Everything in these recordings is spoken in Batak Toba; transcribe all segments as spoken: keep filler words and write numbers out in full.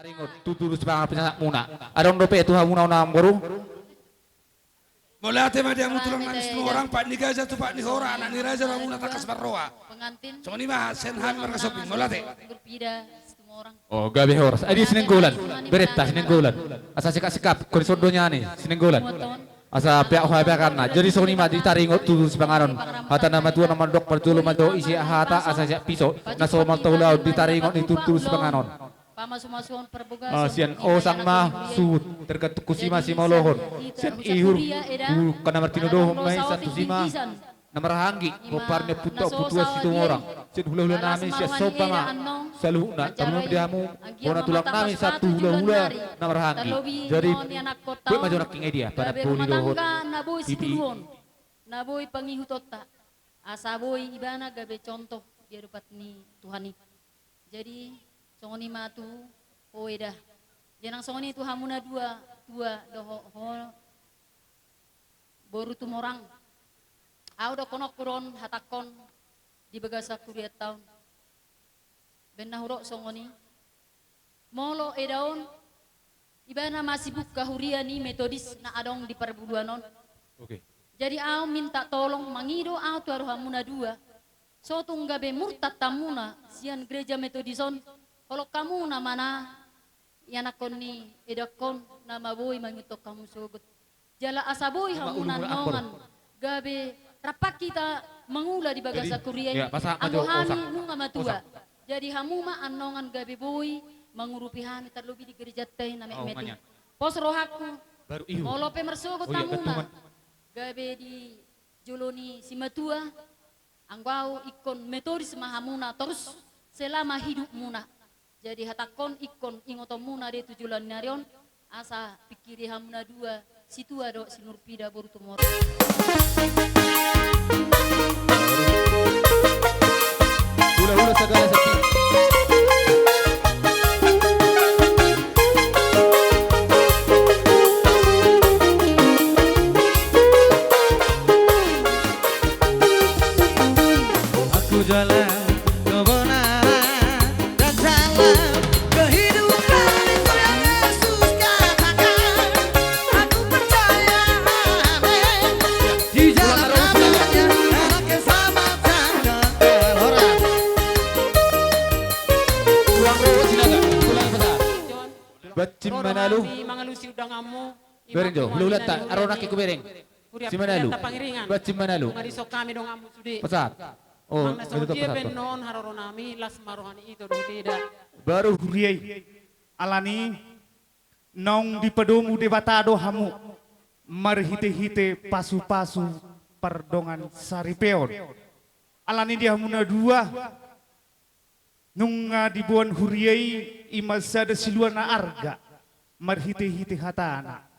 Taringot tutu sipanganon pinasakmuna. Adong dope tu hamuna on amangboru? Mauliate ma di hamu tulang nami Situmorang, pat ni gaja tu pat ni hora, anak ni raja do hamuna tangkas marroha. Songon i ma sian hami marga Somping, mauliate. O, gabe horas. Ai dia Sinenggolan. Berenta Sinenggolan. Asa sikap-sikap, kondisi on do nian i, Sinenggolan. Asa peak ho hapeakanna. Jadi songon i ma di taringot tutu sipanganon. Hata na matua na mandok, parjolo ma jo isi hata asa siap piso. Na so martahulaon di taringot ni tutu sipanganon. Sian osang ma suhut, tergantung tusi ma simolohon. Sian ihur, tu na martinodohon ma i, sian tusi ma na marhahaanggi, pomparan ni ompunta ompuntua Situmorang. Sian hulahula nami sian somba ma saluhutna, tarlumobi di hamu bona tulang nami sahat tu hulahula na marhahaanggi. Jadi, buat ma jo nangkin i dia, pada poli dohot pipi. Na boi pangihutonta, asa boi ibana gabe contoh di adopan ni Tuhan i. Jadi, songon i ma tu ho eda. Jadi nang songon i tu hamu na dua, tua dohot ho boru Tumorang. Ahu dohononku do on hatangkon di bagasan hurianta on. Baen na hudok songon i. Molo eda on, ibana ma sibuka huria ni Metodis na adong di parbuluan on. Oke. Jadi ahu minta tolong, mangido ahu tu hamu na dua. So tung gabe murtad hamuna sian gereja Metodis on, holong hamuna ma na ianakhon ni edangkon na maboi mangihuthon hamu sogot. Jala asa boi hamuna annongan gabe rap hita mangula di bagasan huria i, anggo hami nunga matua. Jadi hamu ma annongan gabe boi mangurupi hami, tarlobi di gerejanta i na metmet i. Pos rohangku, molo pe marsogot hamuna gabe di jolo ni simatua, anggo ahu ingkon Metodis ma hamuna torus selama hidupmuna. Jadi hatangkon ingkon ingotonmuna do i tu joloan ni ari on, asa pingkiri hamu na dua, situa dohot sinurpida boru Tumorang. Hulahula sagala sepi. Aku jalan kebenaran dan jalan kehidupan, itu yang Yesus katakan. Aku percaya, amin. Di dalam namanya ada keselamatan kekal. Horas. Tulang Rowo Sinaga, tulang Pasar. Bancim Manalu. Bereng jo, hulahulanta, aro nangkin hubereng. Si Manalu. Bancim Manalu. Pasahat. O, songon dia pe annon haroro nami, las ma roha ni ito dohot eda. Baru huria i, alani naung dipadomu Debata do hamu marhitehite pasupasu pardongan saripeon. Alani di hamu na dua, nunga diboan huria i, i ma sada silua na arga marhitehite hatana.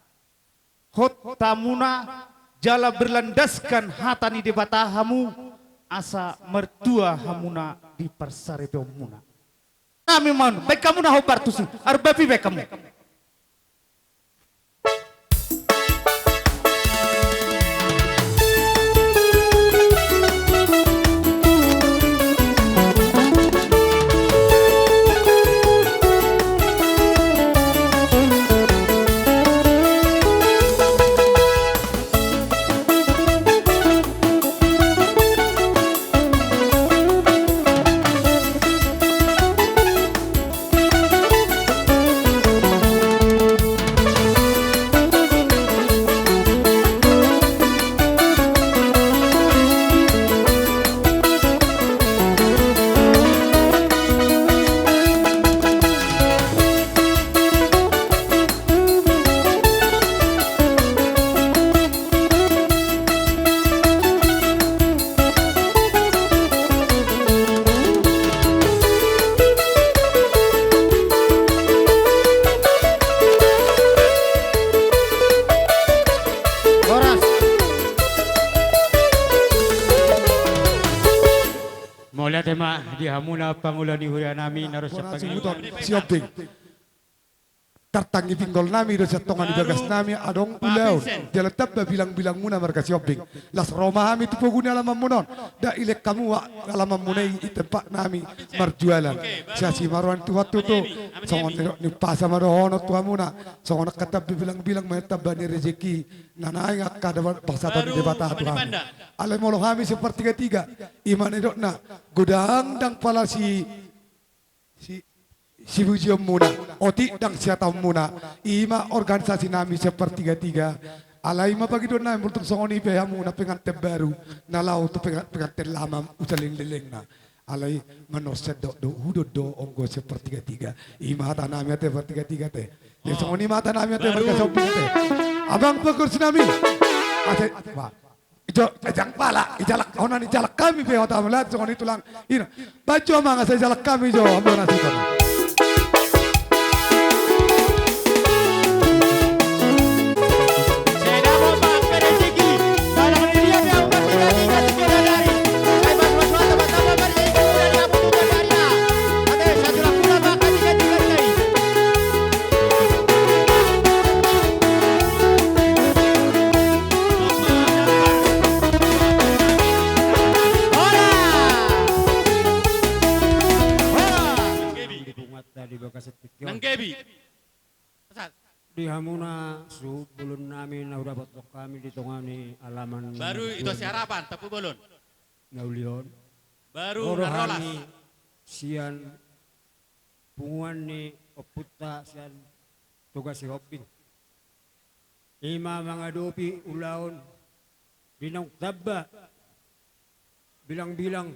Hot hamuna jala berlandaskan hata ni Debata hamu, asa martua hamuna di parsaripeonmuna. Nami ma on, baen hamuna hombar tusi, arbapi baen hamu. Horas. Mauliate ma di hamuna pangula ni huria nami na ro sian pangiringan. Siap, Bing. Tartangi pinggol nami do sian tonga ni bagas nami, adong ulaon. Jala tamba bilang-bilang muna marga Sihombing. Las ro ma hami tu pogu ni alaman muna on. Nda ilehon hamu alaman muna i di tempat nami marjualan. Siasi ma roha ni Tuhan tutu. Songon ni umpasa ma dohonon tu hamuna. Songon angka tamba bilang-bilang ma tamba ni rezeki. Na naeng angka pasahaton ni Debata tu hami. Alai molo hami Sepertiga-tiga. I ma na nidokna. Godang ndang pala si si, sipujion muna, otik ndang sihataon muna, i ma organisasi nami Sepertiga-tiga. Alai i ma pangidoan nami, molo tung songon i pe hamuna penganten baru, na laho tu penga-, penganten lama, usa leleng-lelengna. Alai manorsa do, do, hudon do, onggo Sepertiga-tiga. I ma hata nami ate Sepertiga-tiga ate. Jadi songon i ma hata nami ate marga Sihombing ate. Abang pengurus nami. Ate, wah. Ijo, eh, jang pala, ijalak, onan ijalak hami pe hata melihat songon i tulang. Ina, bajo amang asa ijalak hami jo, ambo nasi kono. Nang gebi. Di hamuna suhut bolon nami na hudapothon hami di tonga ni alaman. Baru ito si harapan, tapu bolon. Na uli on. Baru na rolas. Sian punguan ni ompunta sian Toga Sihombing. I ma mangadopi ulaon di naung tamba bilang-bilang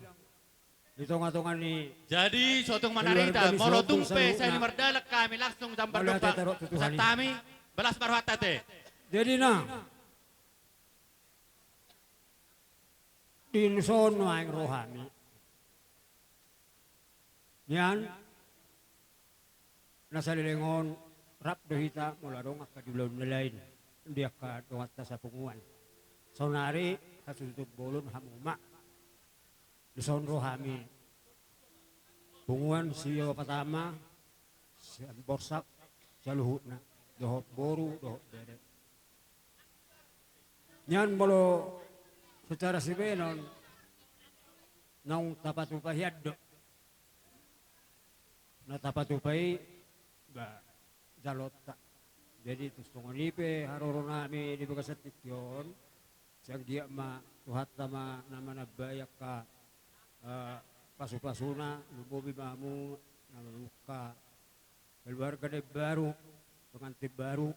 di tonga-tonga ni. Jadi so tung manarita, molo tung pe sai mardalan hami langsung jambar dompak. Sahat hami, balas ma rohanta ate. Jadi na di son nuaeng rohami. Nian na saleleng on rap do hita molo adong angka di ulaon na lain di angka donganta sapunguan. Saonari hasuhuton bolon hamu ma. Di son rohami punguan Siopat Ama, sian Borsak, saluhutna, dohot boru, dohot bere. Nian molo secara sibahenon naung tapatupa hian do. Na tapatupa i ba jalonta. Jadi tung songon i pe haroro nami di bagasan tingki on. Sai anggiat ma Tuhanta ma na manambai angka, eh, pasu-pasuna, lumobi ma hamu na mamungka keluarga na imbaru, pengantin baru.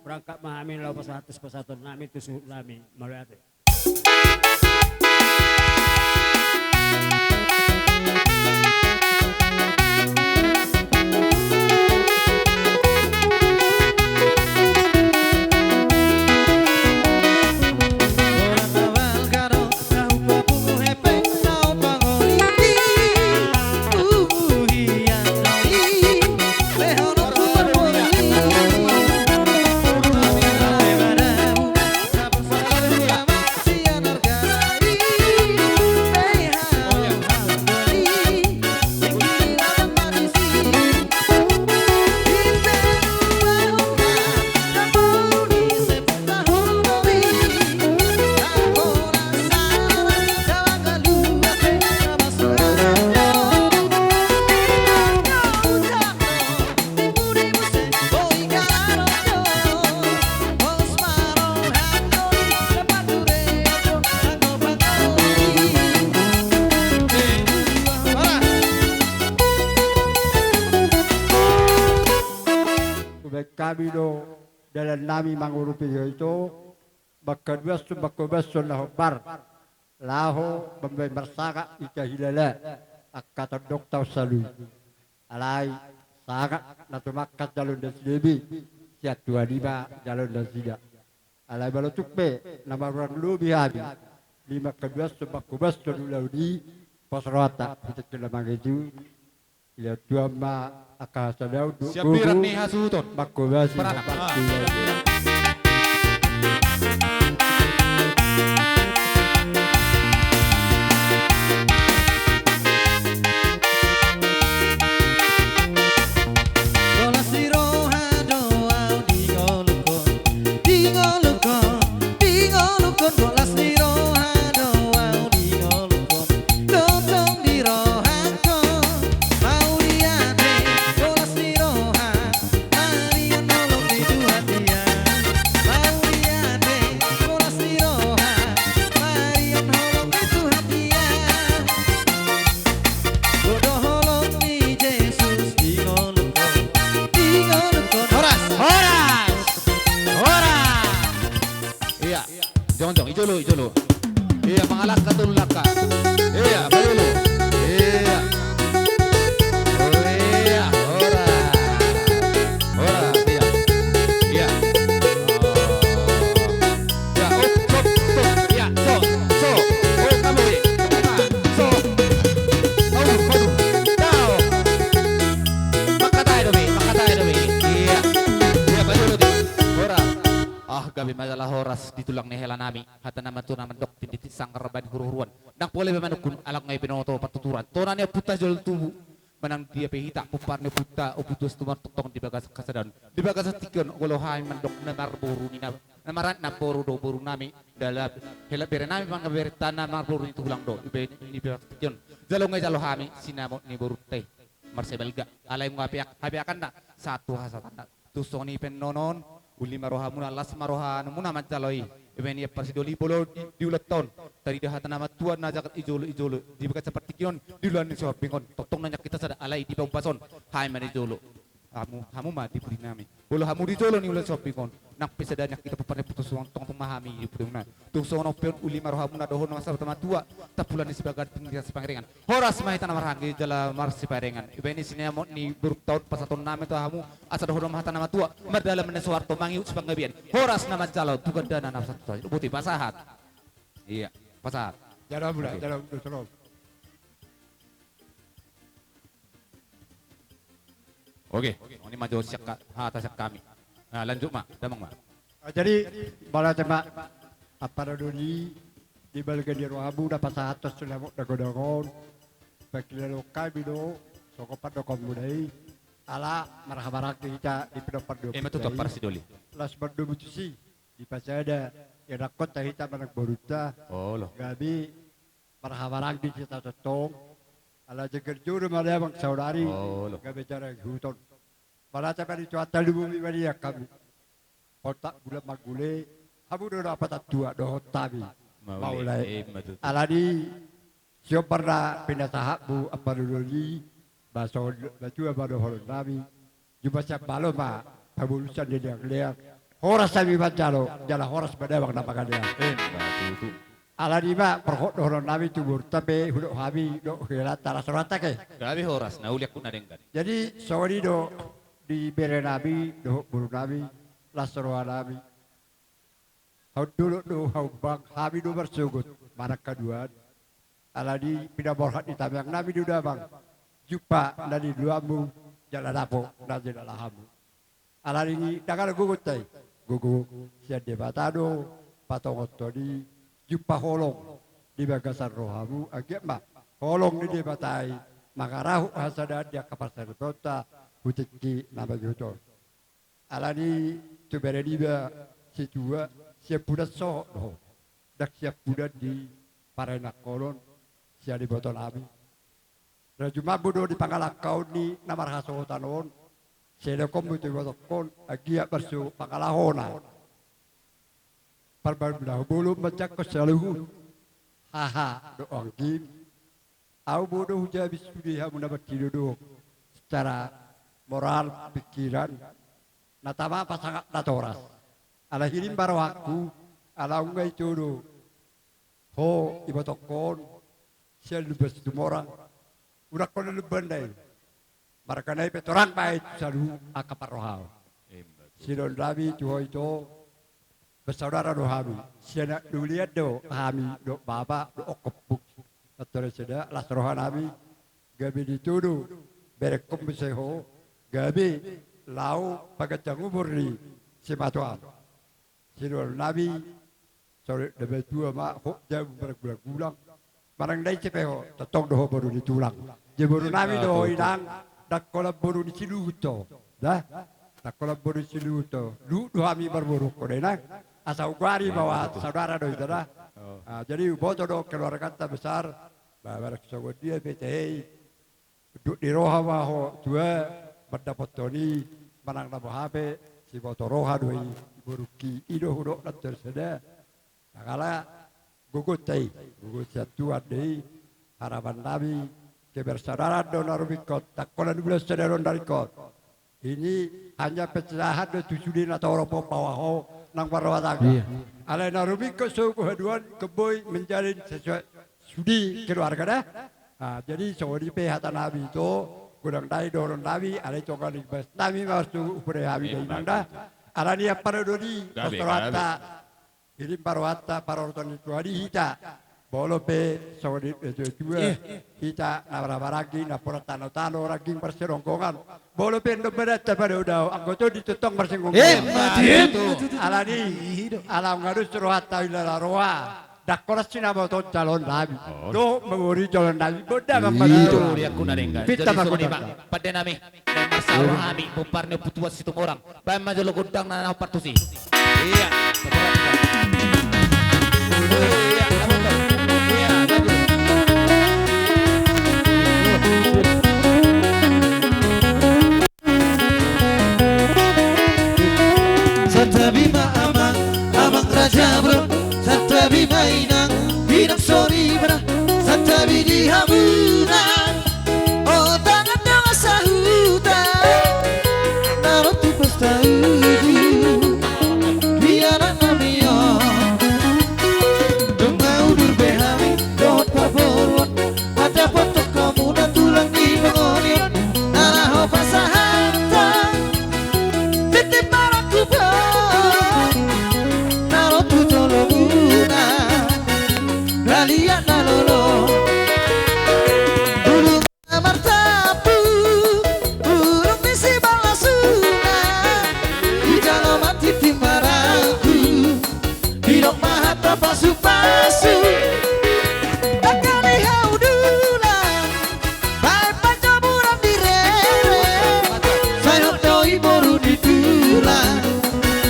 Berangkat ma hami laho pasahat pasahaton nami tu suhut nami. Mauliate. Hubaen hami do dalan nami mangurupi ito, mangkaduashon, mangkobashon na hombar. Laho mambaen marsangap hita hilala angka tondongta on saluhut. Alai sangap na tumangkas jalo nasida be, sian Tuhan i ma jalo nasida. Alai molo tung pe na marurang lobi hami, di mangkaduashon, mangkobashon ulaon i, pos rohanta, hita tu na mangido. Dilehon Tuhan ma angka hasadaon dohot gogo. Siap piran ni hasuhuton. Mangkobasi. Beranak. Ah. Lolas ni roha Jongjong, i jolo, i jolo. Ia, mangalangka tolu langka. Ia, bajolo. Ia. Oh, ia, horas. Horas, ia. Ia. Oh. Ia, op, stop, stop. Ia, so, so. Oh, hamu, i. Ima, so. Padur, padur. Dao. Mangkatai do be, mangkatai do be. Ia. Ia, bajolo, di. Horas. Ah, gabe ma jala horas di tulang ni hela nami. Hata na matua na mandok, tintin sanggar bahen huruhuruan. Ndang pola be manungkun, ala nunga i binoto partuturan. Tona ni ompunta jolo tubu. Manang dia pe hita, pompar ni ompunta, Ompu Tuan Situmorang, tongtong di bagasan hasadaon. Di bagasan tingki on, olo hami mandok na marboru ni na, na marhaha na boru do boru nami. Jala hela bere nami, manang berenta na marboru ni tulang do. Ibe ni bagasan tingki on. Jala nunga dijalo hami sinamot ni borunta i. Marsibalga. Alai nunga habeak, habeakanna. Sahat tu hasahatanna. Tung songon i pe annon, uli ma rohamuna, las ma rohamuna manjalo i. Ibaen ia parsidoli, molo di, di ulaonta on. Tarida hata na matua na jagar i jolo, i jolo. Di bagasan partingkian on, di ulaon ni Sihombing on. Tongtong na nian hita sada, alai di pahupason. Hami ma di jolo. Hamu, hamu ma di pudi nami. Molo hamu di jolo ni ulaon Sihombing on. Nang pe sada nian hita pompar ni ompunta, tongtong ma hami di pudi nami. Tung songon on pe on, uli ma rohamuna dohonon ni hata na matua. Tapulan ni Sibagan, pingkiran Sipangerengan. Horas ma hita na marhaha anggi jala marsiparengan. Ibaen i sinamot ni borunta on pasahaton nami tu hamu, asa dohonon ma hata na matua, mardalan ma na soarto, mangihut sipanggabean. Horas na manjalo tu gandana na sahat tu sahat. Boti pasahat. Ia, pasahat. Jalo mula, oke. Jalo mula, salam. Oke, on i ma jo sian ha-, hata sian hami. Nah, lanjut ma, damang ma. Ah, jadi, mauliate ma, ampa na doli, di balga ni rohamu na pasahathon sinamot na godang on, pangkilalaon hami do, songon pandohanmuna i, ala marhaha maranggi hita di pinompar ni ompunta i. Ima tutu, parsidoli. Laos mandomu tusi, dipasada, ianakhonta hita manang borunta. Olo. Gabe, marhaha maranggi hita tongtong. Ala jengger jo do ma damang saonari. Olo. Gabe jala ihuthon. Mauliate ma di Tuhanta, lumobi ma di angka hami. Hotak bulan manggule, hamu do na patantua dohot hami. Maule. Maule. Ima tutu. Alani, siombar na pinasahatmu ampa na doli, ba songon na tua ma dohonon nami. Jumpa sian malo ma pabolusan ni leang-leang. Horas hami manjalo, jala horas ma damang na pangalean. Ima tutu. Alani ma, parhot dohonon nami tu borunta pe, hudok hami, dohot helanta las rohanta, ke. Gabe horas, na uli angkup na denggan. Jadi, songon i do, di bere nami, dohot boru nami, las roha nami. Haum dolok do, haum bang, hami do marsogot, manang haduan. Alani pinaborhat ni tamiang nami do damang. Jumpa na niluluanmu, jala dapot na jinalahanmu. Alani ndang ala gogonta i. Gogo sian Debata do, patongonhon i, jumpa holong di bagasan rohamu, anggiat ma holong ni Debata i mangarahut hasadaan di angka parsaripeonta, tu tingki na mangihut on. Alani tu bere niba, situa, siampudan sohot do ho. Ndang siampudan di parhinangkonon, sian iboto nami. Rajumammu do di pangalangkaon ni na marhasohotan on, sidohononmu tu ibotongkon, anggiat marsuhut pangalahona. Parbahen na hubolon manjangkon saluhut haha dohot anggim. Ahu bodo hujabi sude hamu na martinodohon secara moral, pikiran, na tama pasangap natoras. Ala hirim ma rohangku, ala nunga ito do ho ibotongkon, sian Lumban Situmorang. Unang hona Lumban na i. Marga na i pe torang ma i tu saluhut angka parrohaon. Ima tutu. Sidohonon nami tu ho ito, bersaudara do hami. Sian na dolian do hami, dohot bapa, dohot ompung. Antara sada, las roha nami, gabe ditodo berengkon muse ho, gabe laho paganjang umur ni simatuam. Sidohonon nami, songon na matua ma, hot jabu margulang-gulang. Manang na ise pe ho, tongtong do ho boru ni tulang. Jadi boru nami do ho, inang, ndang holan boru ni siluhut ho. Da? Ndang holan boru ni siluhut ho. Luhut do hami marboru, ho da, inang. Asa hugoari bahwa saudara do hita, da. Ah, jadi huboto do keluarganta besar. Ba, barang songon dia pe tahe i. Duk di roha ma ho tua, mandapothon i, manang na boha pe, siboto roha do i, borungki i do hudok na terseda. Ndang ala gogonta i, gogo sian Tuhan do i, harapan nami, kebersaudaraan do na rumingkot, ndang holan bulan sada do na ringkot. Ini hanya pencerahan do tu sude na torop on bahwa ho, nang parrohatan. Iya. Alai na rumingkot so haduan, keboi menjalin sesuai sudi keluarga da. Ah, jadi songon i pe hata nami ito, godang nai dohonon nami, alai tonga ni bas nami ma tu umpuna hami da inang da. Alani i ampa na dodi, gabe, pos rohanta. Gabe. Jadi parrohanta, parorot ni Tuhan i hita. Molo pe songon i, eh, tua-tua. Iya. Hita na marhahamaranggi, na pola tano-tano, rangging marsinonggongan. Molo pe ndang manat tapadao-dao, anggo tondi tongtong marsinonggongan. Eh, mati. Alani, ala nga dos rohanta ilala roha. Ndang horas sinamoton jaloon nami. Oh. Dohot mangori jaloon nami. Bonda ma. Iya. Mangori. Pinta. Jadi songon i ma, pande nami. Marsahut hami, pomparan ni Ompu Tuan Situmorang. Baen ma jolo gondang na naung partusi. Iya. Iya, na boto. Iya, na boto. Santabi ma amang, amang raja bolon. Santabi ma inang, inang soripada. Santabi di hamuna. O tangan dongan sahuta, na ro tu pesta uju, di anak nami on. Dung na udur be hami dohot parboruon, mandapothon hamuna tulang ni pangoli on, na laho pasahathon tintin marangkup on, na ro tu jolomuna, na liat na lolo. Bulung na martampuk, bulung ni sibalasuna, dijalo ma tintin marangkup, didok ma hata pasu-pasu. Angka ni hau dulang, baen panjomuran di rere, sai hot do i boru ni tulang,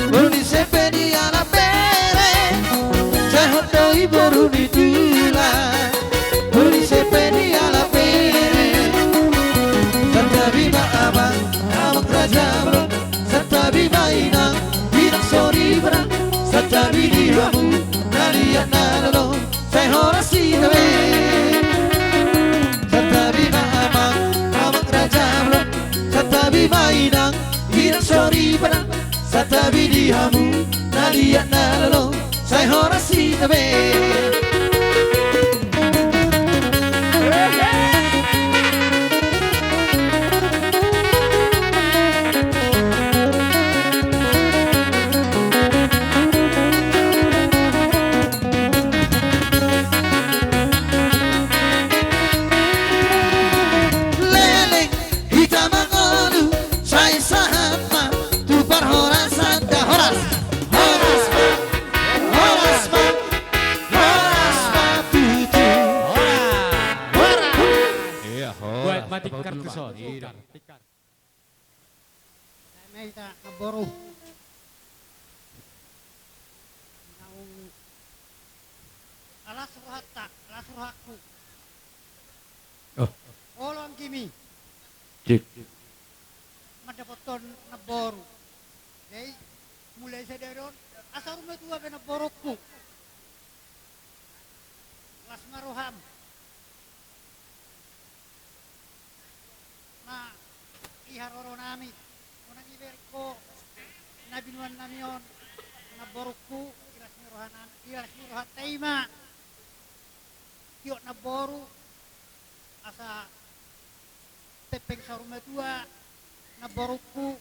boru ni sempe ni anak bere, sai hot do i boru ni tulang. Uli sepe ni ala pere. Santabi ma amang, amang raja bolon. Santabi ma inang, inang soripada. Santabi di hamu, na liat na lolo. Sai horas hita be. Santabi ma amang, amang raja bolon. Santabi ma inang, inang soripada. Santabi di hamu, na liat na lolo. Sai horas hita be. Leleng hita mangolu, sai sahat ma tu parhorasan da. Horas, horas ma, horas ma, horas ma tutu. Horas. Horas. Iya, horas. Buat mati kartu son. Iya. Tikar, tikar. Dame hita namboru. Naung las rohanta, las rohangku. Oh. Olo anggimi. Cik. Mandapothon namboru. Jadi mulai sadari on, asa rumah tua pe namborungku. Las ma roham. Ma i haroro nami, unang ibereng ho na binoan nami on, namborungku, ilas ni roha nami, ilas ni rohanta i ma. Tiop namboru, asa pempeng saur matua, namborungku,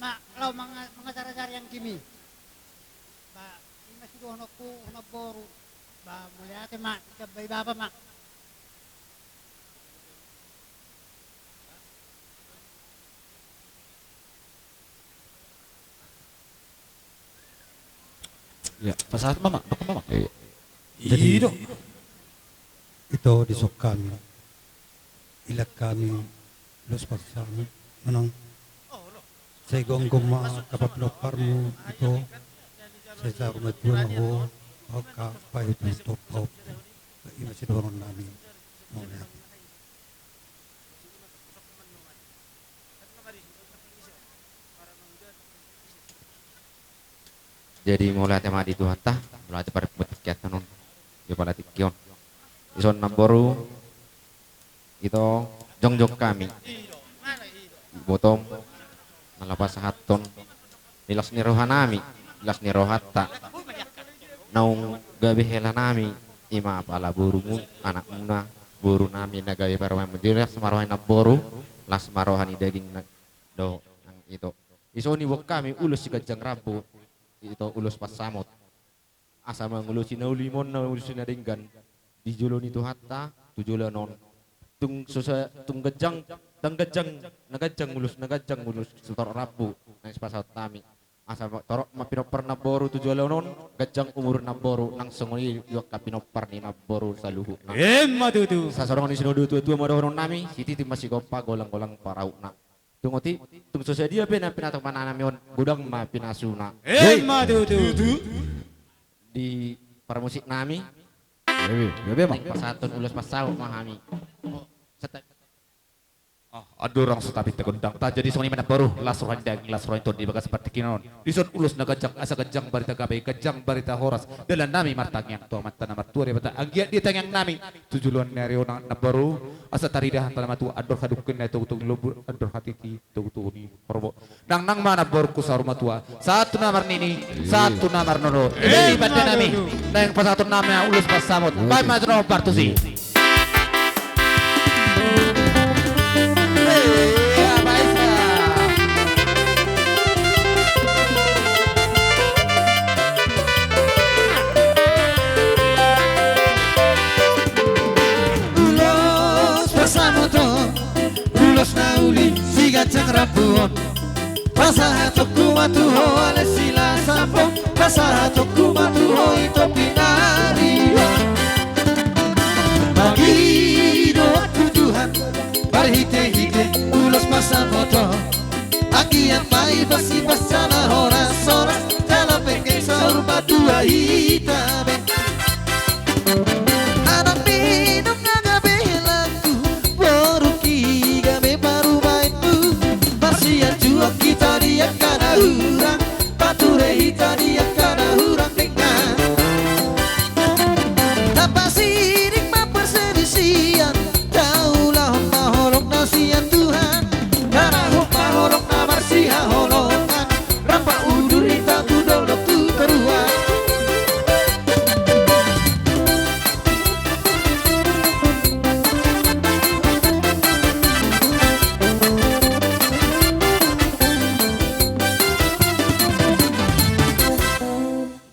ma laho manga-, mangajar-ajari anggimi. Ba, i ma sidohononku namboru, ba, mauliate ma, sitambai bapa ma. Ya, pasahat ma, Mak. Dok ma, Mak. Iya. Jadi, i do. Ito dison hami. Ilat hami, los parsahami, manang. Sai gomgom ma angka pinomparmu, ito. Sai saur matua ma ho, angka paihutihut pahompu. I ma sidohonon nami. Mauliate. Jadi mauliate ma di Tuhanta, mauliate pardenggan tingki on, di pala tingki on. Dison namboru, ito jongjong hami. Ibotom, na laho pasahathon, ilas ni roha nami. las ni rohanta. Naung gabe hela nami, ima pala borumu, anakmuna, boru nami na gabe parumaen, las ma roha ni namboru, las ma roha ni daging na, dohot nang ito. Dison diboan hami ulos siganjang rambu, ito ulos pansamot. Asa mangulosi na uli ma on, na ulos na denggan. Di jolo ni Tuhanta, tu joloan on. Tung so sa-, tung ganjang, tung ganjang, na ganjang ulos, na ganjang ulos, so torop rambu, na sipansamotan nami. Asa ma-, torop ma pinompar namboru tu joloan on, ganjang umur namboru, nang songon i juak pinompar ni namboru saluhutna. Emma tutu. Asa songon i sinuan ni natua-tua ma dohonon nami, sititi ma sigompa, golang-golang parahutna. Tung otik, tung so sadia pe na pinatupa nami on, godang ma pinasuna. Emma tutu. Di parmusik nami. Ebe, ebe ma. Pasahathon ulos pansamot ma hami. Seta- Ah, andorang so tapinta gondang, ta jadi songon i ma namboru, las roha ni daging, las roha ni tondi, bagas partingkian on. Dison ulos na ganjang, asa ganjang barita gabe, ganjang barita horas. Dalan nami martangiang tu Amanta na martua Debata, anggiat dia tangiang nami tu joloan ni ari on namboru, asa tarida hata na matua, andor hadungken na i togu-togu ni lombu, andor hatiti togu-togu ni horbo. Nang, nang ma namborungku saur matua, sahat tu na marnini, sahat tu na marnono. Ebe, ebe, ibanta nami. Naeng pasahaton nami ulos pansamot. Baen ma jolo partusi. Ulos pansamot on, ulos na uli siganjang rambu on. Pasahatonku ma tu ho ale silas ampong, pasahatonku ma tu ho ito pinarion. Mangido tu Tuhan marhite-hite ulos pansamot on. Anggiat ma i pasi pasala horas-horas, jala penggeng saur matua hita be. Anakmi nunga gabe helangku, borungki gabe parumaenmu. Marsian juak hita di angka na hurang, pature hita di angka na hurang denggan. Tapasiring ma perselisihan, taulahon ma holong na sian Tuhan. Harahon ma holong na marsihaholongan, rap ma udur hita tu dolok tu toruan.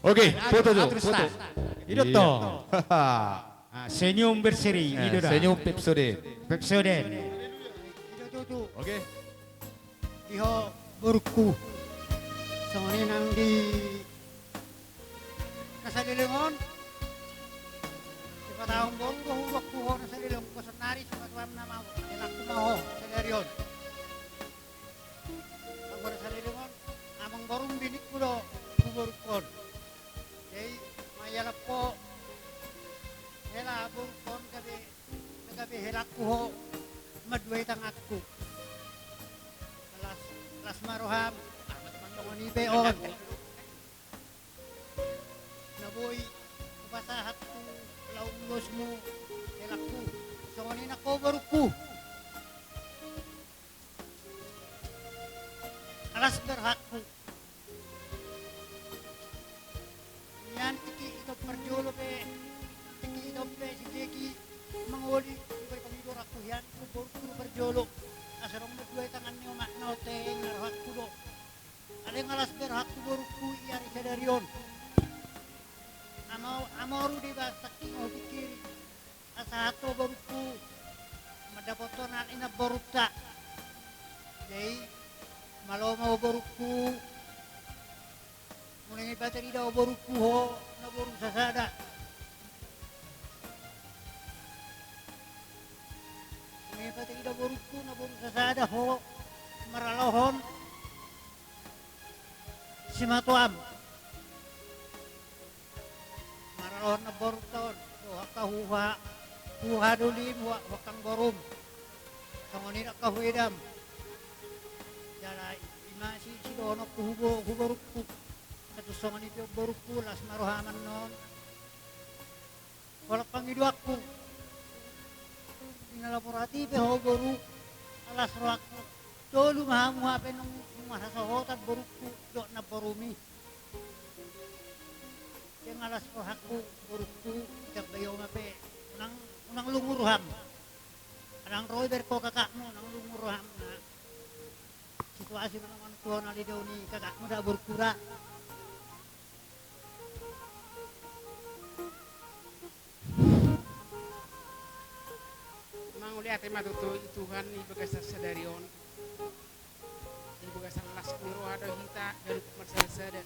Oke, foto jo, foto. Ido to. Ah, senyum berseri, eh, ido da. Senyum Pepsodent. Pepsodent. Ido tutu. Oke. Iho borungku. Songon i nang di na saleleng on. Sipata on boru do huboan tu ho na saleleng on, sonari sipata on nama. Enak tu ma ho sadari on. Anggo na saleleng on, amangborum biningku do tu borungkon. Jadi, maialap ho hela borungkon gabe, gabe helangku ho manduai tanganku. Las, las ma roham, songon i be on. Na boi hupasahat tu laho ulosmu helangku, songon i nang ho borungku. Alas be rohangku. Nian tingki i do parjolo pe, tingki i do pe si Jeki mangoli, tingki i do rohangku hian, tu borungku do parjolo. Asa adong manduai tangan ni omakna on, teng na rohangku do. Alai nga las be rohangku borungku i ari sadari on. Amo-, amoru do iba sangking hupingkiri. Asa sahat ho borungku mandapothon anak ni namborunta. Jadi, malo ma ho borungku. Molo nga patarida ho borungku ho na boru sasada. Molo nga patarida borungku na boru sasada ho maralohon simatuam. Maralohon namborunta on, dohot angka huha, huhadolim, huha, huangkang borum. Songon i do angka huedam. Jala i ma si, sidohononku hu bo-, hu borungku. Asa tung songon i pe borungku, las ma roham annon. Holan pangidoanku. Di na laho borhat i pe ho boru, alas rohangku. Tolu ma hamu hape nunga, nunga hasohotan borungku dohot namborumi. Nunga las rohangku, borungku, sian Baioma pe, unang, unang lungun roham. Unang ro iberengko kakakmu, unang lungun roham, na situasi na mangan tu hona lido ni kakakmu da, borungku da. Mauliate ma tutu i Tuhan di bagasan sadari on. Di bagasan las ni roha do hita ganup marsadasada.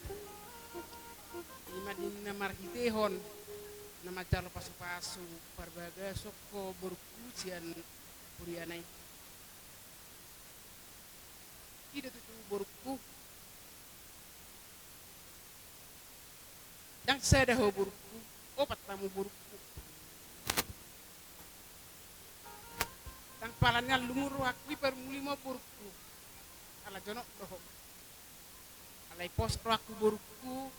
I ma ninna marhitehon na manjalo pasupasu parbagason ho borungku sian huriana i. I do tutu borungku. Ndang sada ho borungku, opat hamu borungku. Ndang pala nian lungun rohangku i parmulim on borungku. Ala jonok do ho. Alai pos rohangku borungku.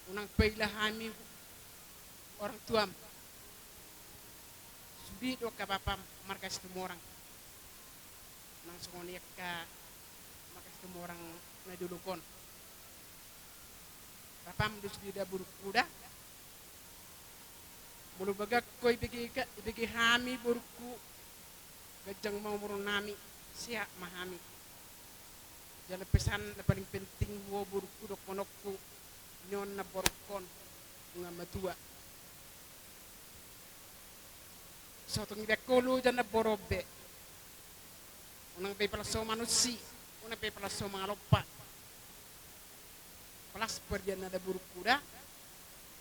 Unang paila hami orang tuam. Sude do angka bapam marga Situmorang. Unang songon i angka marga Situmorang na di dolok on. Bapam do sude da borungku da. Molo bagak ho ibege, ibege hami borungku, ganjang ma umur nami, sehat ma hami. Jala pesan na paling penting ho borungku dohononku, nion na borungkon nunga matua. Sotung ibekkon olo jana borombe. Unang pe palas ho manonsi, unang pe palas ho mangalompa. Palas pardianna da borungku da.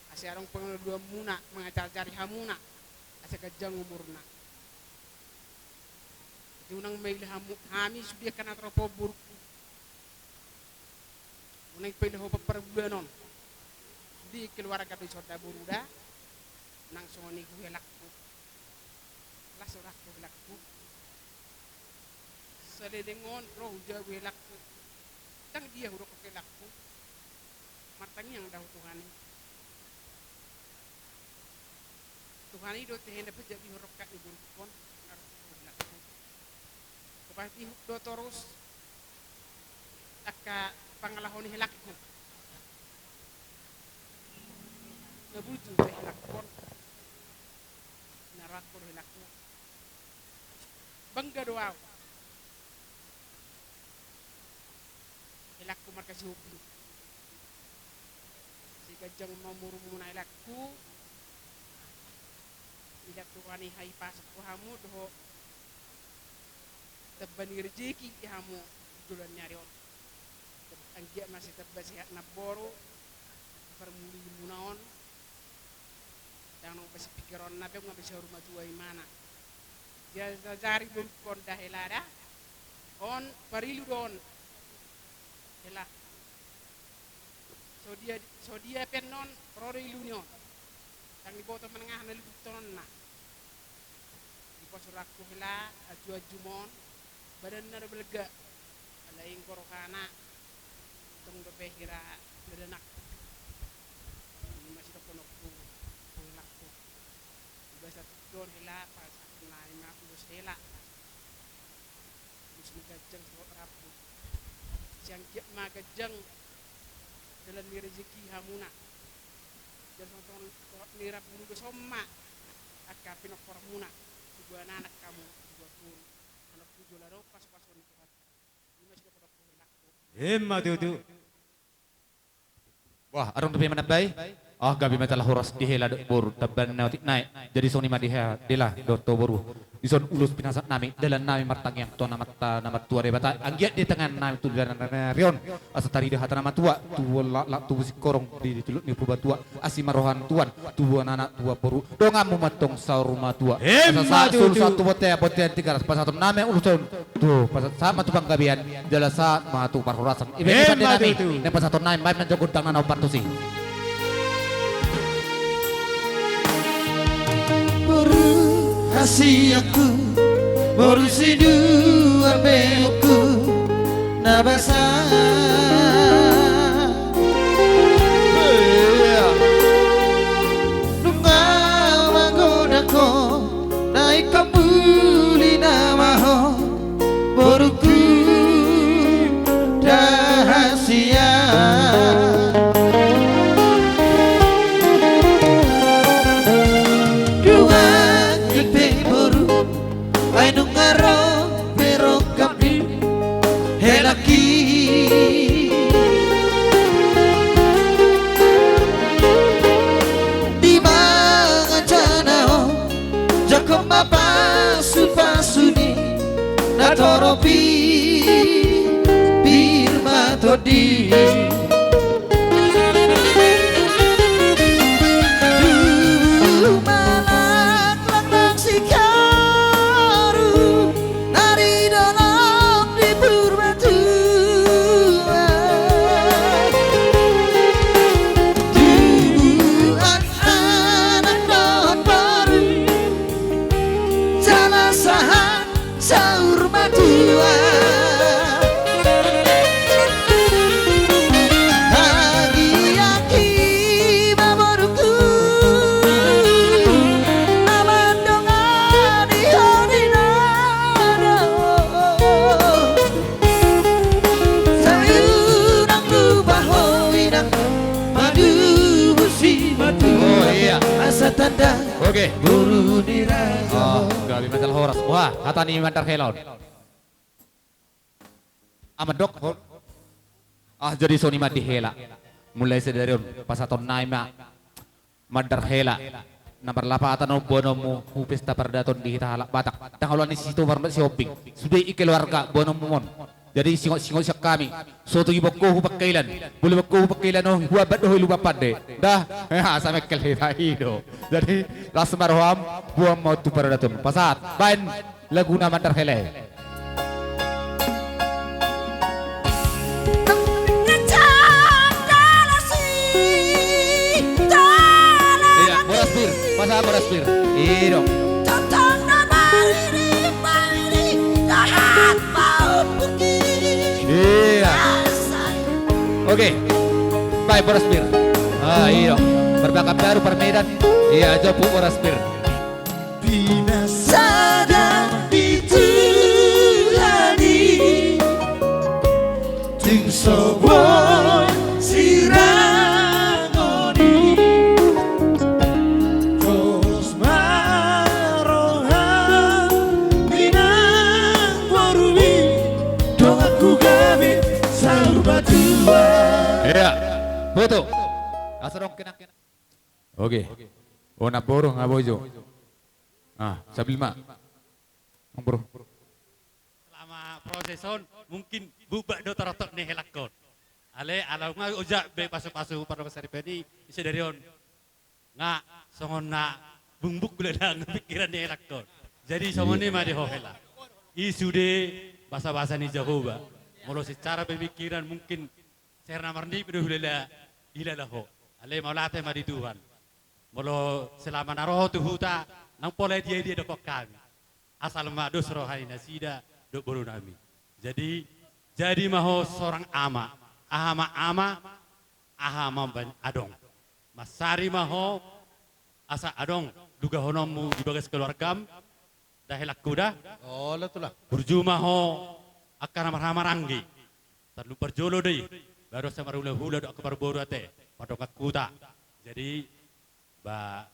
Asa adong pangalualuanmuna, mangajarajari hamuna. Asa ganjang umurna. Jadi unang maila hamu, hami sude angka na torop borungku. Unang paila ho parbulaanon. Sude keluarga do i songon da boru da. Unang songon i hu helangku. Las rohangku helangku. Saleleng on ro hujabu helangku. Ndang dia hudok helangku. Martangiang da ho Tuhan i. Tuhan i do tehe na pajabihon rongkap ni borungkon, na ro helangku. Hupatihuk do torus angka pangalaho ni helangku. Na bujur do helangkon. Na rohangku do helangku. Bangga do au. Helangku marga Sihombing. Sai ganjang ma umurmuna helangku. Ila Tuhan i hahipason tu hamu dohot tamba ni rejeki di hamu di joloan ni ari on. Anggiat ma sai tamba sehat namboru parmulimuna on. Ndang adong basi pingkironna pe, nunga basi haru matua imana. Diajari borungkon da hela da. On parilu do on. Hela. Sodia, sodia pe annon ro do ilu ni on. Ndang diboto manang aha na liputhononna. Dipos rohangku hela, anjuanjum on. Badanna do balga. Alai ingkon rohana. Tong dope hira na danak. I ma sidohononku tu helangku. Di bagasan tingki on hela, pasahaton nami ma ulos hela. Ulos ni ganjang dohot rambu. Sai anggiat ma ganjang dalan ni rejeki hamuna. Jala songon dohot ni rambu do, songon ma angka pinomparmuna. Tubuan anak hamu, tubuan boru. Annon tu jolo do pasupasu ni Tuhan. I ma sidohononku helangku. I ma tutu. Wah, adong dope manambai. Ah, gabe ma jala horas di hela dohot boru, tamba na otik nai. Jadi songon i ma di hela dohot boru. Dison ulos pinasahat nami, dalan nami martangiang tu Amanta na martua Debata. Anggiat ditangiang nami tu dalan ni ari on. Asa tarida hata na matua, tubuan laklak tubu singkoru di, di tuluk ni Purbatua. Asi ma roha ni tuan, tubuan anak tubuan boru. Donganmu ma antong saur matua. Asa sahat solu sahat tu bontean, bontean Tigaras, pasahaton nami ulos on. Tu, pasahat ma tu panggabean, jala sahat ma tu parhorasan. Ibaen, ibaen ma nami, tutu. Naeng pasahaton nami, baen ma jo gondang na naung partusi. Boru hasianku, boru sidua beokku, na basa. Nunga manggoda ho, na ingkon muli nama ho, borungku da hasian. Laki di mangan jana on, jangkon ma pasupasu ni na torop i, pir ma tondi. Tubu ma langlang singkoru na di dolok di Purbatua. Tubuan anak dohot boru jala sahat saur matua. Agi-agi ma borungku na mandongani ho di na do. Sai unang lupa ho inang, maduhur simatua. Oh, iya. Asa tanda. Oke. Boru ni raja. Ah, gabe masalah horas. Wah, hata ni mandar hela on. Amandok, ho. Ah, jadi songon i ma di hela. Mulai sadari on, pasahatonnami ma mandar hela na marlapatan on boanonmu tu pesta paradaton di hita halak Batak. Ndang holan ni Sitobar dohot Sihombing. Sude i keluarga boanonmu on. Jadi singot-singot sian hami. So tung i bongkohu pangkailan. Boli bongkohu pangkailan on, huambat do ho i lupa pande. Dah, ya, asa mengkel hita i do. Jadi, las ma roham, boan ma on tu paradaton. Pasahat, baen laguna mandar hela i. Iya, boras pir, pasahat boras pir. Iya dong. Iya. Oke. Baen boras pir. Ah, iya dong. Parbakan baru, parmedan. Iya, jopu boras pir. Pinasada di Tuhan i, tung so boi sirangoni. Pos ma roham di nang boru i, donganku gabe saur matua. Iya, foto. Asa dong kena-kena. Oke. Oh, namboru, namboru. Ah, sambil ma. Namboru. Selama proses on, mungkin bubat do torotok ni helangkon. Ale, ala nga ojak be pasu-pasu pardomu saripen i, ise dari on. Nga songon na bungbung gula dang pikiran ni helangkon. Jadi songon i ma di ho hela. I sude basa-basa ni Jahowa. Molo secara pemikiran mungkin serna marnipi do hulala, hilala ho. Ale, mauliate ma di Tuhan. Molo selama na ro ho tu huta, ndang pola dia-dia dokkon hami. Asal ma dos roha ni nasida dohot boru nami. Jadi, jadi ma ho seorang ama. Aha ma ama, aha ma umbahen adong. Mansari ma ho asa adong dugahononmu di bagas keluargam, da helangku da. Olo, tulang. Burju ma ho angka na marhahamaranggi. Tarlumobi parjolo do i, baru asa marhulahula dohot angka parboru ate, pardongan huta. Jadi, ba,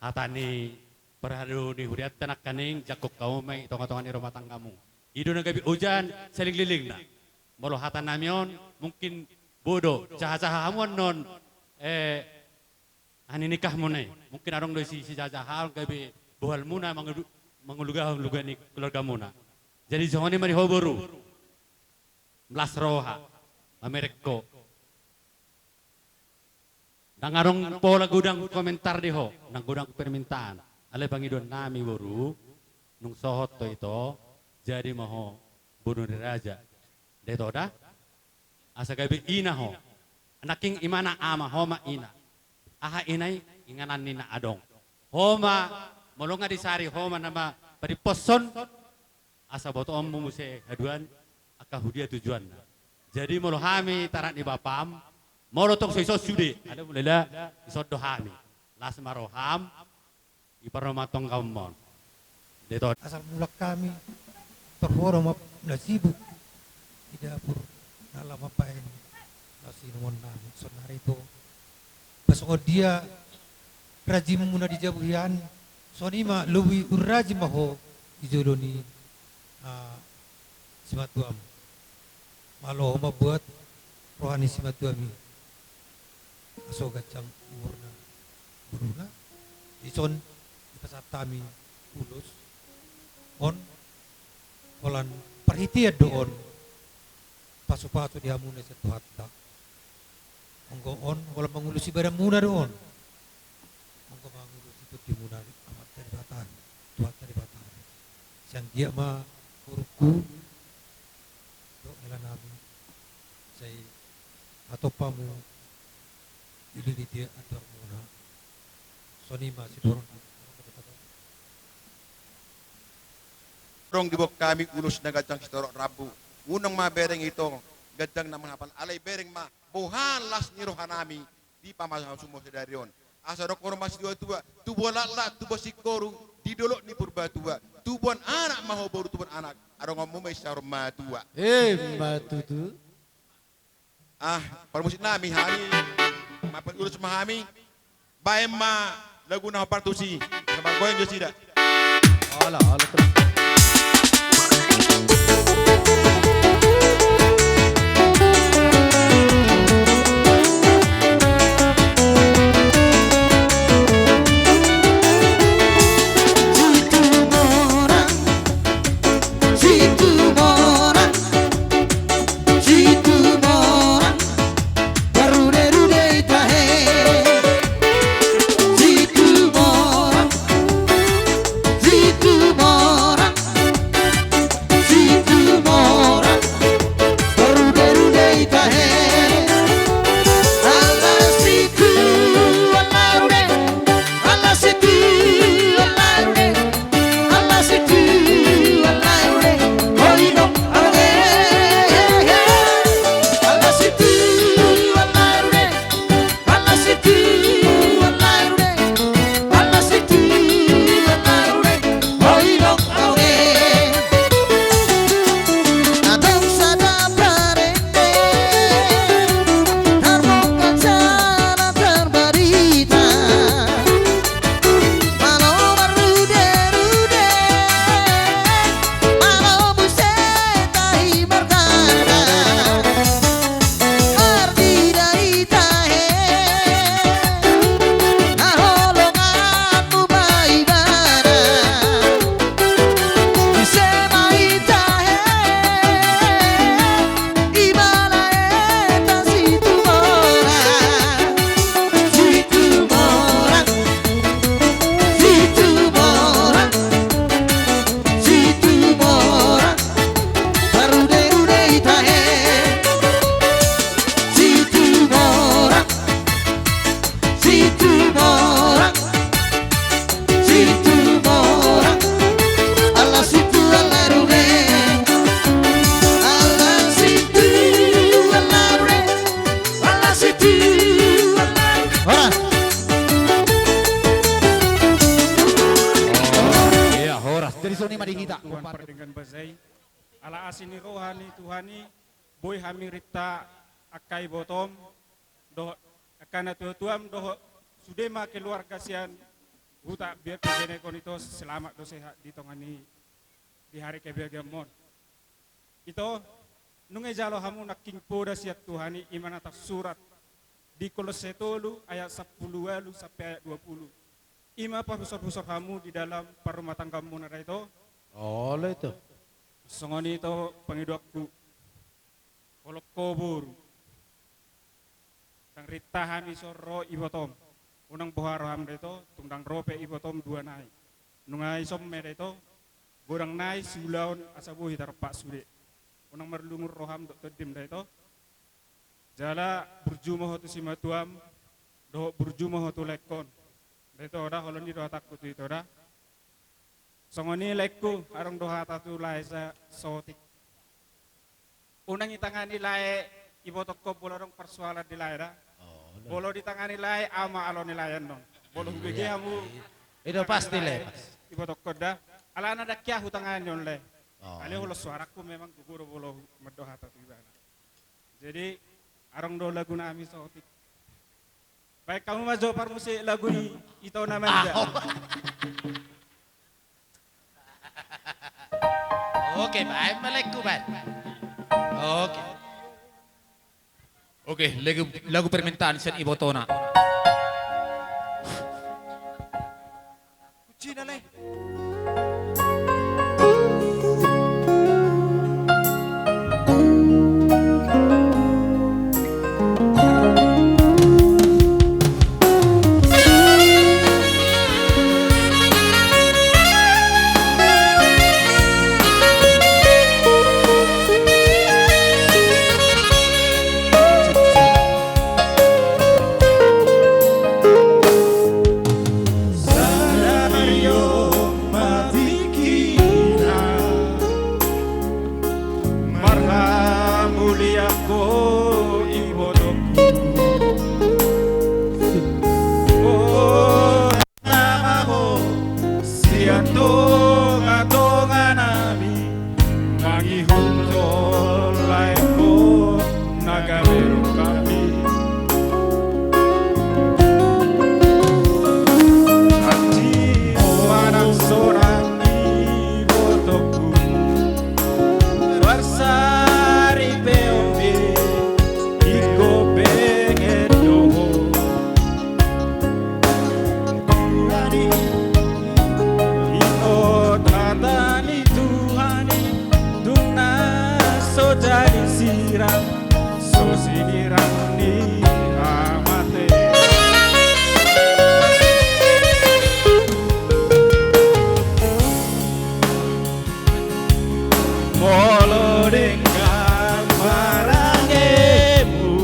hata ni parhado ni hurianta nangkaning, jangkon hamu ma i tonga-tonga ni rumah tanggamu. I do na gabe ojahan salelenglelengna. Molo hata nami on, mungkin boi do, jaha-jaha hamu annon, eh, aha ni nikahmuna i. Mungkin adong do isi, isi jaha-jaha on gabe bohalmuna mangulu-, mangulugahon luga ni keluargamuna. Jadi songon i ma di ho boru. Melas roha, mamereng ho. Ndang adong pola godang komentar di ho, ndang godang permintaan. Alai pangidoan nami boru, nung sohot ho ito, jadi ma ho boru ni raja. Nda ito da? Asa gabe ina ho. Nangkin imana ama, ho ma ina. Aha ina i? Inganan ni na adong. Ho ma, molo nga disari ho ma nama padimposhon, asa botoonmu muse haduan angka hudia tujuanna. Jadi molo hami tanak ni bapam, molo tong so ison sude, alai molo ison do hami. Las ma roham, di parrumah tanggamon. Nda ito. Asal mulak hami, torhoro ma na sibuk di dapur, na laho mambahen na sinuman nami sonari tu. Pas songon dia rajinmu na di jabu hian, songon i ma lobi rajin ma ho di jolo ni, ah, simatuam. Malo ma buat roha ni simatuami, asa ganjang umurna boruna. Dison dipasahat hami ulos on, holan parhitean do on pasupasu di hamuna sian Tuhanta. Anggo on holan mangulusi badanmuna do on, anggo mangulusi tondimuna Amanta Debata, Tuhanta Debata. Sai anggiat ma, borungku dohot helanami, sai hatop hamu dililiti andormuna. Songon i ma sidohonon. Adong diboan hami ulos na ganjang sitorop rambu. Unang ma bereng ito ganjang na mangapal, alai bereng ma boha las ni rohanami di pamasumon sadari on. Asa didok ma situatua, tubuan laklak, tubuan singkoru di dolok ni Purbatua. Tubuan anak ma ho boru, tubuan anak, adonganmu ma i saur matua. Emma tutu. Ah, parmusik nami, hami mambahen ulos ma hami. Bahen ma lagu na hombar tusi, na margoyang jo nasida. Ala, ala, terus. Horas. Ia, horas. Jadi songon i ma di hita. Tuhan pardenggan basa i. Ala asi ni roha ni Tuhan i, boi hami rinta angka ibotom dohot angka natuatuam dohot sude ma keluarga sian huta Biak Penjenekon ito, selamat do sehat di tonga ni, di hari kebahagiaanmon. Ito, nunga dijalo hamu nangkin poda sian Tuhan i, i ma na tarsurat di Kolosse tolu ayat sampulu ualu sampe ayat dua pulu. I ma parhusorhusor hamu di dalam parrumatanggaanmuna da ito. Olo ito. Songon i ito pangidoanku. Holong ho boru. Ndang rinta hami songon ro ibotom. Unang boha roham da ito, tung ndang ro pe ibotom dua nai. Nunga dison ma da ito, godang nai siulaon asa boi tarompak sude. Unang marlungun roham dohot tondim da ito. Jala burju ma ho tu simatuam, dohot burju ma ho tu laengkon. Da ito da, holan i do hatangku tu ito da. Songon i laengku, adong do hata tu lae sa-, saotik. Unang ditangani lae ibotongkon molo adong parsoalan di lae da. Oh, molo ditangani lae, au ma alo ni lae annon. Molo hubege hamu. Iya, iya. Itu pasti lae, pas. Ibotongkon da. Alana ndang hea hutangani on lae. Oh. Alai holan suarangku memang gogo do molo mandok hata tu ibana. Jadi, adong do lagu nami saotik. Baen hamu ma jo parmusik lagu i, Ito na Manja. Ah, oh. Oke, baen ma laengku, baen. Oke. Oke, lagu, lagu permintaan sian ibotona. Sadari on ma tingkina marhamulian ho ibotongku. Oh, nama ho sian tongatonganami, mangihuthon laengkon na gabe rongkapmi. Anti ho manang sonang ibotongku, marsaripeon be ingkon pengen do ho. Tuhan i, ingot hata ni Tuhan i, dung na so jadi sirang, so sinirang ni hamate. Molo denggan marangemu,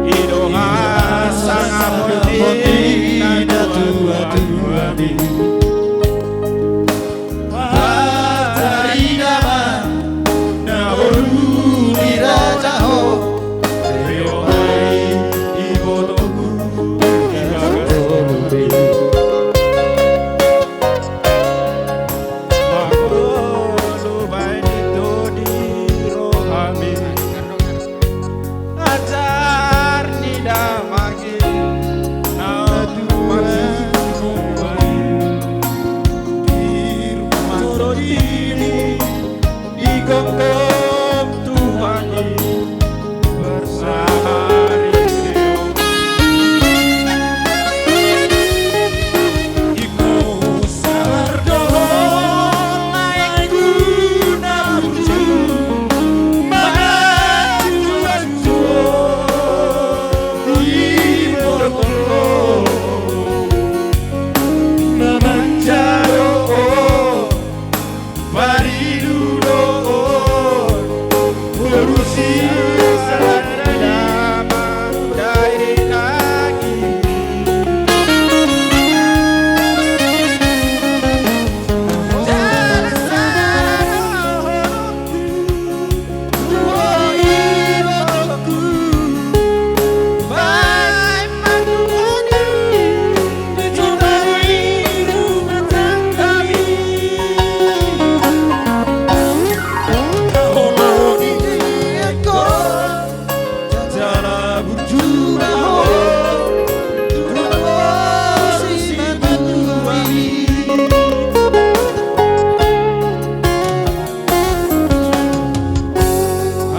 i do hasangapon ni natuatuami. Patarida ma na olo ni raja ho, rio ai ibotongku di bagas ngolu be. Mangolu baen ito di rohami, ajar ni damang i na tumangido baen di rumah tondimi. Digomgom Tuhan i bersahari. Ingkon sabar do ho laengku na burju, mangantuantuhon ibotongku na manjalo on. Paridu do on, urusi sadari na mandai daging.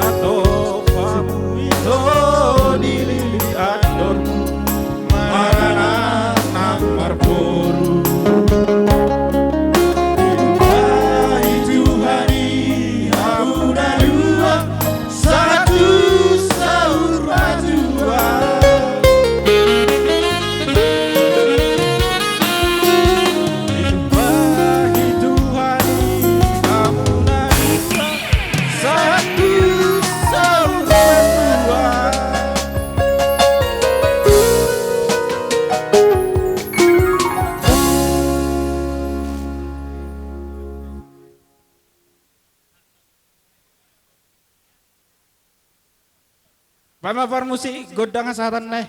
Atau pamu ito di lili andormu, maranak nang marboru. Dibahen Tuhan i hamu na dua, sahat tu saur matua. Dibahen Tuhan i hamu na dua, sahat tu saur matua. Baen ma parmusik gondang hasahatan na i.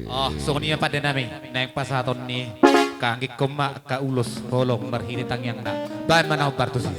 Oh, songon i ma pande nami, naeng pasahaton ni i, anggikkon ma angka ulos holong marhite tangiangna. Baen ma na hombar tusi.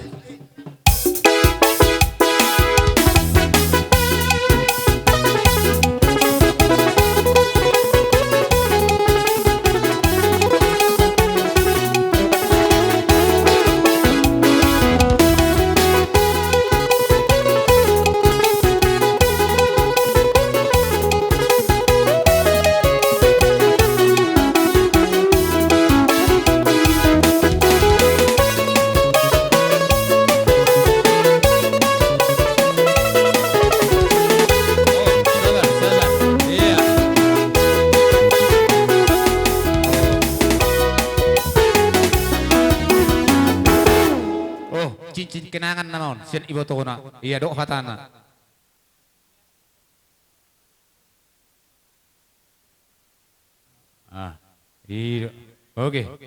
Cicing kenangan nama on, sian ibotona. Ia dok hatana. Ah, i do. Oke. Oke.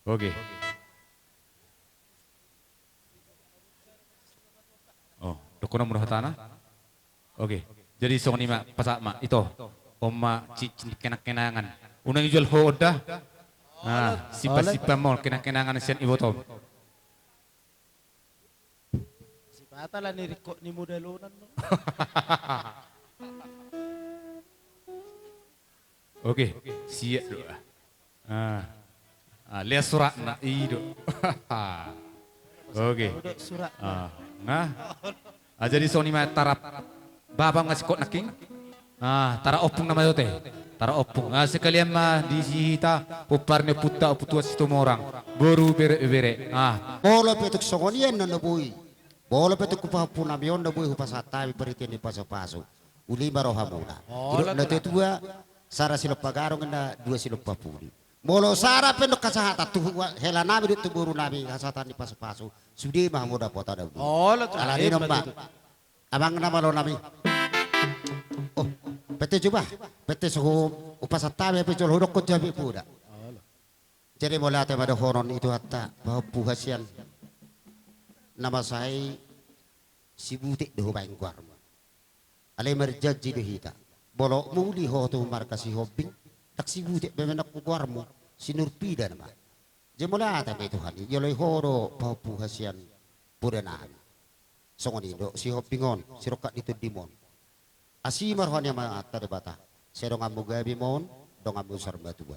Oke. Oh, dohonon muna hatana. Oke. Jadi songon i ma, pasahat ma ito. On ma cicing kenang-kenangan. Unang dijalo ho on da. Ah, simpan-simpan ma on kenang-kenangan sian ibotom. Sipata lah ni ringkot ni modal onan. Oke, siap do. Ah. Ah, lehon suratna, i do. Oke. Ah, nah. Ah, jadi songon i ma tarap. Bapa nga singkop nangkin. Ah, tarap ompung nama dote. Tarap ompung. Ah, sekalian ma di si hita, pomparan ni ompunta, ompu tua Situmorang. Boru, bere, bebere. Ah. Molo pe tung songon i annon na boi. Molo pe tung pahompu nami on na boi hupasahat hami parhitean ni pasu-pasu. Uli ma rohamuna. Didok na tua-tua, sara silompa gadong, na dua silompa pudi. Molo sara pe ndok hasahatan tu hela nami dohot tu boru nami hasahatan ni pasu-pasu, sude ma hamu dapotan. Alani i ma. Amang na malo nami. Oh, pete jo bah, pete so hupasahat hami, pe jolo hudokkon jo hami poda. Jadi mauliate ma dohonon i tu hata pahompu hasian. Na masa i sibutek do hubaen goarmu. Alai marjanji do hita. Molo muli ho tu marga Sihombing, ndang sibutek be manang goarmu, sinurpida nama. Jadi mauliate ma i Tuhan i, dioloi ho do pahompu hasian poda nami. Songon i do Sihombing on, sirongkap ni tondim on. Asi ma roha ni Amanta Debata. Sai donganmu gabe ma on, donganmu saur matua.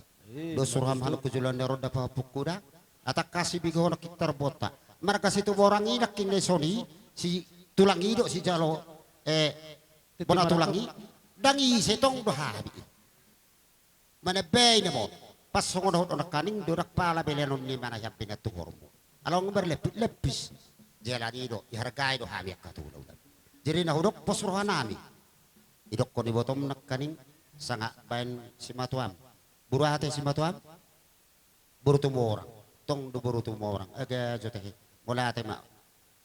Dos roham hamu tu joloan ni ronda pahompungku da. Atangkas sibigohonon hita tarbonta. Marga Situmorang i nangkin na i songon i, si tulang i do sijalo, eh, bona tulang i. Ndang ise tong do hami. Manambai nama on. Pas songon na hudok nangkaning do ndang pala be lehonon ni manang hami na tuhormu. Along marlepis-lepis. Jala i do, dihargai do hami angka tulang. Jadi na hudok pos roha nami. Didokkon ibotom nangkaning sanga baen simatuam. Boru aha te simatuam? Boru Tumorang. Tong do boru Tumorang. Age jo tehe. Mauliate ma.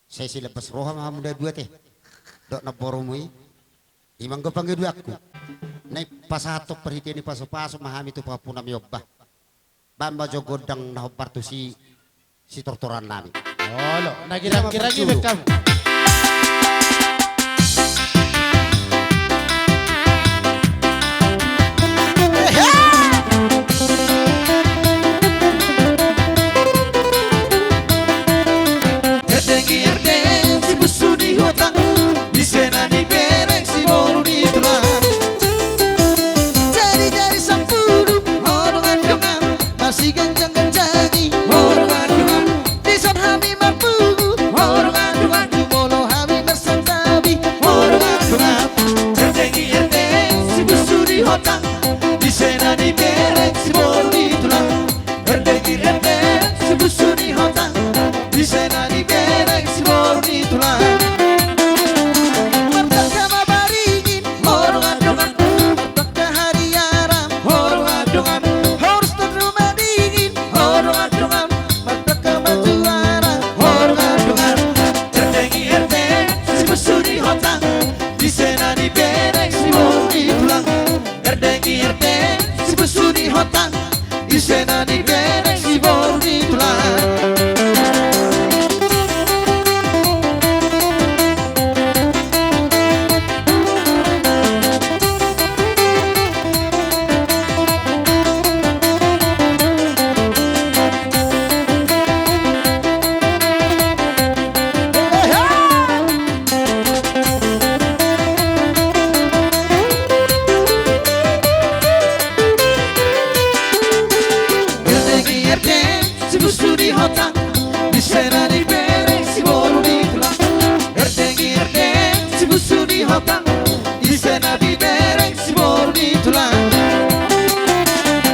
Sai silambas roha ma hamu na dua te. Dohot namborumu i. I ma anggo pangidoanku. Nai pasahathon parhitean ni pasu-pasu ma hami tu pahompu nami on bah. Baen ma jo gondang na hombar tusi sitortoran nami. Olo, na girang-girang i baen hamu. Erdeng i erdeng, si busu ni hotang, ise na nibereng, si boru ni tulang. Jari-jari sampulu, ho dongan-dongan, masiganjang-ganjangi, ho dongan-dongan. Dison hami marpungu, ho dongan-dongan, jumolo hami marsantabi, ho dongan-dongan. Erdeng i erdeng, si busu ni hotang, ise na nibereng, si boru ni tulang. Erdeng i erdeng, si busu ni hotang, ise na nibereng, si boru ni tulang. Martangka ma baringin, ho dongan-dongan, martangka hariaran, ho dongan-dongan, horus toru madingin, ho dongan-dongan, martangka ma juara, ho dongan-dongan. Erdeng i erdeng, si busu ni hotang, ise na nibereng, si boru ni tulang. Erdeng i erdeng, si busu ni hotang, ise na nibereng, si boru ni tulang. Erdeng i erdeng, si busu ni hotang, ise na nibereng, si boru ni tulang. Erdeng i erdeng, si busu ni hotang, ise na nibereng, si boru ni tulang.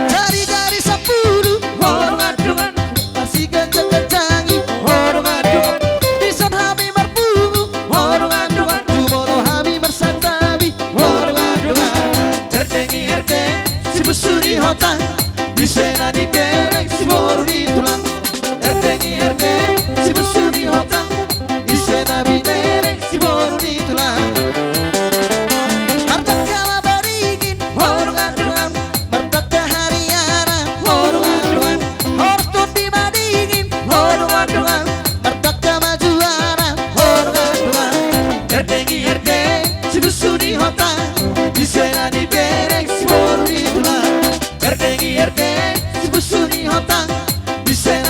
Jari-jari sampulu, ho dongan-dongan, masiganjang-ganjangi, ho dongan-dongan. Dison hami marpungu, ho dongan-dongan, jumolo hami marsantabi, ho dongan-dongan. Erdeng i erdeng, si busu ni hotang, Ise na nibereng siboru ni tulang, R T G R T, si busu ni hotang. Ise na nibereng siboru ni tulang. Mardangka ma baringin, ho dongan-dongan. Mardangka hariara, ho dongan-dongan. Horas tondi ma dingin, ho dongan-dongan. Mardangka ma juara, ho dongan-dongan. R T G R T, si busu ni hotang. Ise na nibereng siboru ni tulang. R T G R T, si busu ni hotang. Ise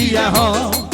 Ia ho.